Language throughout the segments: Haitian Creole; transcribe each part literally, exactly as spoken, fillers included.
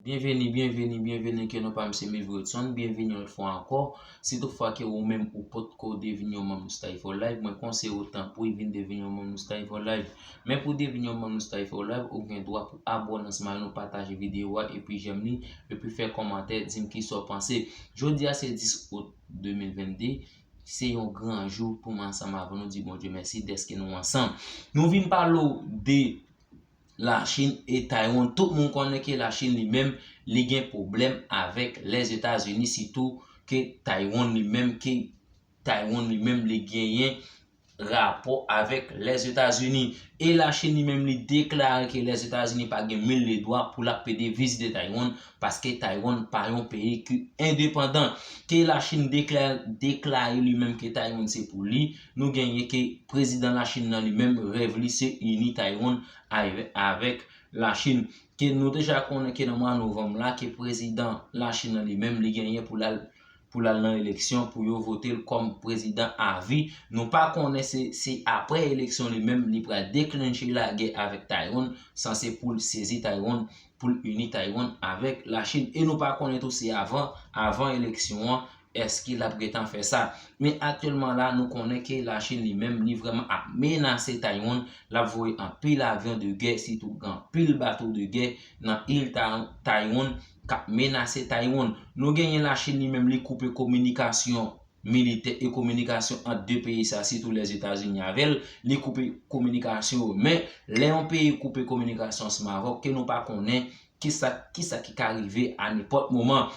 Byenveni, byenveni, byenveni, ke non pa m se Mevry Hudson, byenveni yon lòt fwa ankò. Si toutfwa ke ou menm ou potko devni yon manm Study for Life, mwen konseye w tanpri vin devni yon manm Study for Life. Men pou devni yon manm Study for Life, ou gen dwa pou abòne ansanm avè nou, pataje videyo a, epi j'aime li, epi fè kòmantè, di m kisa w panse. Jodi a se dis out de mil vennde, se yon gran jou pou mwen ansanm avè nou di Bondye mèsi dèske nou ansanm. Nou vin pale w de Lachin e Taiwan. Tout moun konnen ke Lachin li menm, li gen pwoblèm avèk Lèzetazini, sitou ke Taiwan li menm, ke Taiwan li menm, li genyen rapò avèk Lèzetazini. E Lachin li menm, li deklare ke Lèzetazini pa gen mil ledwa pou l ap pede vizite Taiwan, paske Taiwan pa yon peyi ki endepandan. Ke Lachin deklare, deklare li menm ke Taiwan se pou li, nou genyen ke prezidan Lachin nan li menm, rèv li se ini Taiwan avè-, avèk Lachin. Ke nou deja konnen ke nan mwa novanm la, ke prezidan Lachin nan li menm, li genyen pou l al, pou l al nan eleksyon, pou yo vote l kòm prezidan avi. Nou pa konnen se, se aprè eleksyon li menm, li pral deklanche lagè avèk Taiwan, sanse pou l sezi Taiwan, pou l ini Taiwan avèk Lachin. E nou pa konnen tou se avan, avan eleksyon an, èske l ap gentan fè sa. Men aktyèlman la, nou konnen ke Lachin li menm, li vrèman ap menase Taiwan, l ap voye anpil avyon de gè, sitou gen anpil bato de gè nan il Ta-, Taiwan, k ap menase Taiwan. Nou genyen Lachin li menm, li koupe kominikasyon militè e kominikasyon ant de peyi sa, sitou Lèzetazini avè l, li koupe kominikasyon yo. Men, lè yon peyi koupe kominikasyon ansanm avè w, ke nou pa konnen kisa, kisa ki ka rive a nenpòt moman.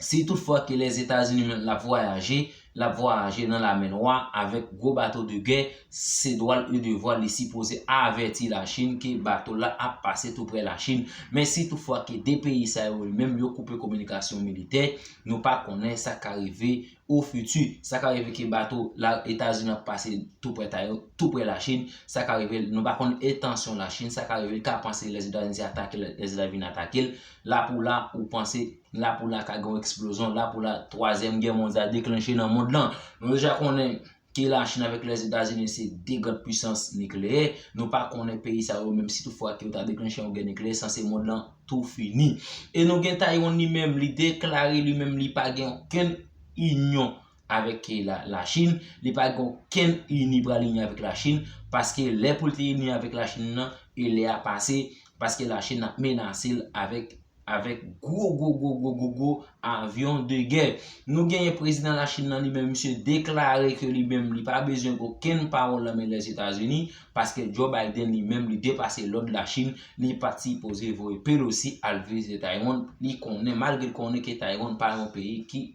Si toutfwa ke Lèzetazini menm l ap vwayaje, l ap vwayaje nan lamè nwa avèk gwo bato de gè, se dwa l e devwa l, li sipoze avèti Lachin ke bato la ap pase tou prè Lachin. Men si toutfwa ke de peyi sa yo li menm yo koupe kominikasyon militè, nou pa konnen sa ka rive o fiti. Sa ka rive ke bato la Etazini ap pase tou prè Tay-, tou prè Lachin. Sa ka rive, nou pa konn entansyon Lachin. Sa ka rive, l ka panse Lèzetazini se atake, Lèzetazini vin atake l. La pou la, ou panse, la pou la ka gen yon eksplozyon. La pou la, twazyèm gè mondyal deklanche nan mond lan. Nou deja konnen ke Lachin avèk Lèzetazini se de gran pisans nikleyè. Nou pa konnen peyi sa yo, menm si toutfwa ke yo ta deklanche yon gè nikleyè, sanse mond lan tou fini. E nou gen Taiwan li menm, li deklare li menm li pa gen okenn inyon avèk la, Lachin, li pa gen okenn ini pral ini avèk Lachin, paske lè pou l te ini avèk Lachin nan, e lè a pase, paske Lachin ap menase l avèk, avèk gwo, gwo, gwo, gwo, gwo, gwo avyon de gè. Nou genyen prezidan Lachin nan li menm, misye deklare ke li menm, li pa bezwen okenn pawòl nan men Lèzetazini, paske Joe Biden li menm, li depase lòd Lachin, li pa t sipoze voye Pelosi al vizite Taiwan, li konnen, malgre l konnen ke Taiwan pa yon peyi ki,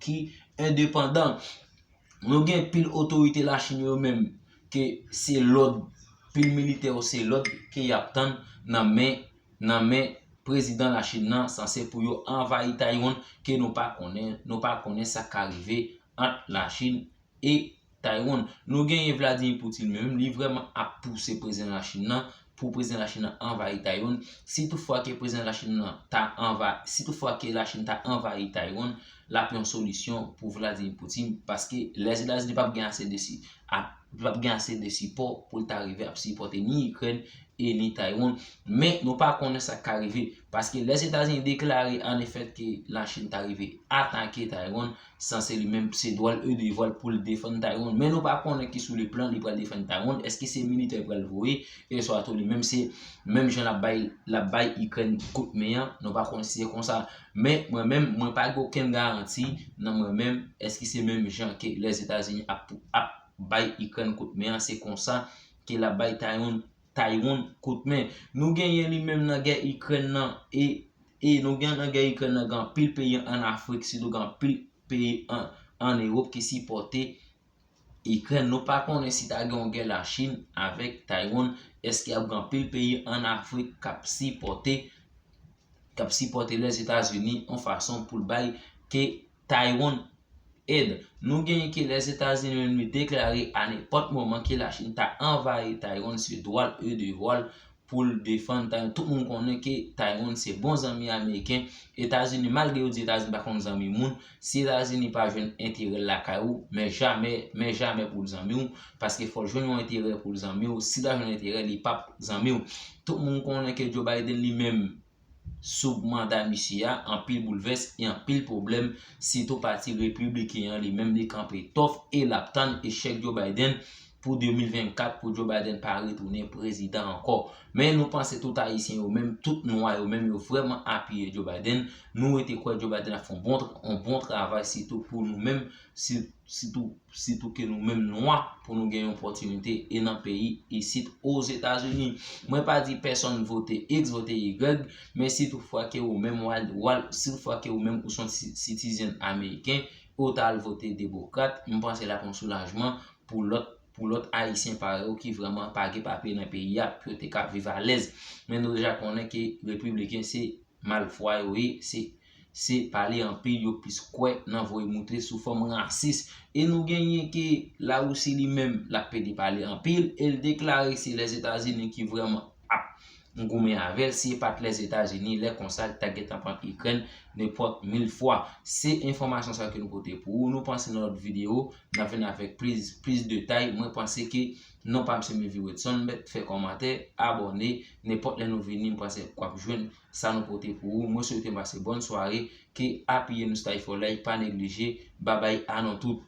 ki endepandan. Nou gen pil otorite Lachin yo menm, ke se lòd, pil militè yo se lòd ke y ap tann nan men, nan men prezidan Lachin nan, sanse pou yo anvayi Taiwan, ke nou pa konnen, nou pa konnen sa ka rive ant Lachin e Taiwan. Nou genyen Vladimir Putin menm, li vrèman ap pouse prezidan Lachin nan, pou prezidan Lachin nan anvayi Taiwan. Si toutfwa ke prezidan Lachin nan ta anva-, si toutfwa ke Lachin ta anvayi Taiwan, l ap yon solisyon pou Vladimir Putin, paske Lèzetazini p ap gen ase de si-, ap, p ap gen ase de sipò pou l ta rive ap sipòte ni Ikrèn e ni Taiwan. Men nou pa konnen sa k ka rive, paske Lèzetazini deklare an efèt ke Lachin ta rive atake Taiwan, sanse li menm se dwa l e devwa l pou l defann Taiwan. Men nou pa konnen ki sou le plan li pral defann Taiwan. Èske se militè l pral voye? E swa tou li menm se menm jan l ap bay, l ap bay Ikrèn kout men an, nou pa konnen si se konsa. Men mwen menm, mwen pa gen okenn garanti nan mwen menm, èske se menm jan ke Lèzetazini ap, ap bay Ikrèn kout men an, se konsa ke l ap bay Taiwan, Taiwan kout men. Nou genyen li menm nan gè Ikrèn nan, e, e nou gen nan gè Ikrèn nan, gen anpil peyi ann Afrik, sitou gen anpil peyi an, ann Ewòp ki sipòte Ikrèn. Nou pa konnen si ta gen yon gè Lachin avèk Taiwan, èske ap gen anpil peyi ann Afrik k ap sipòte, k ap sipòte Lèzetazini yon fason pou l bay ke Taiwan èd. Nou genyen ke Lèzetazini menm li deklare a nenpòt moman ke Lachin ta anvayi Taiwan, se dwa l e devwa l pou l defann Taiwan. Tout moun konnen ke Taiwan se bon zanmi ameriken. Etazini, malgre yo di Etazini pa konn zanmi moun, si Etazini pa jwenn enterè l lakay ou, men jamè, men jamè pou l zanmi w, paske fò l jwenn yon enterè pou l zanmi w. Si l pa jwenn enterè, li p ap zanmi w. Tout moun konnen ke Joe Biden li menm, sou manda misye a, anpil boulvès e anpil pwoblèm, sitou pati repibliken an li menm li kanpe tòf e l ap tann echèk Joe Biden pou de mil vennkat pou Joe Biden pa retounen prezidan ankò. Men nou panse tout Ayisyen yo menm, tout nwa yo menm yo vrèman apiye Joe Biden. Nou rete kwè Joe Biden ap fè yon bon, yon bon travay sitou pou nou menm, si- sitou, sitou ke nou menm nwa pou nou gen yon opòtinite e nan peyi isit Ozetazini. Mwen pa di pèsonn vote X, vote Y, men si toutfwa ke ou menm w al, w al, si toutfwa ke ou menm ou se yon si- citizen ameriken, ou ta al vote demokrat, m panse l ap yon soulajman pou lòt pou lòt Ayisyen parèy ou ki vrèman pa gen papye nan peyi a pou yo te ka viv alèz. Men nou deja konnen ke repibliken se malfwa yo ye, se se pale anpil, yo plis kwè nan voye moute sou fòm rasis. E nou genyen ke Larisi li menm l ap pede pale anpil e l deklare se Lèzetazini ki vrèman ap goumen avè l, si e pa t Lèzetazini lè konsa l ta gentan pran Ikrèn nenpòt mil fwa. Se enfòmasyon sa ke nou pote pou ou. Nou panse nan lòt videyo n ap vin avèk plis plis detay. Mwen panse ke non pa m se Milvy Wetson, mèt fè kòmantè, abòne, nenpòt lè nou vini m panse w ap jwenn sa nou pote pou ou. Mwen swete n pase bòn sware, ke apiye nou Stay for Life, pa neglije, babay a nou tout.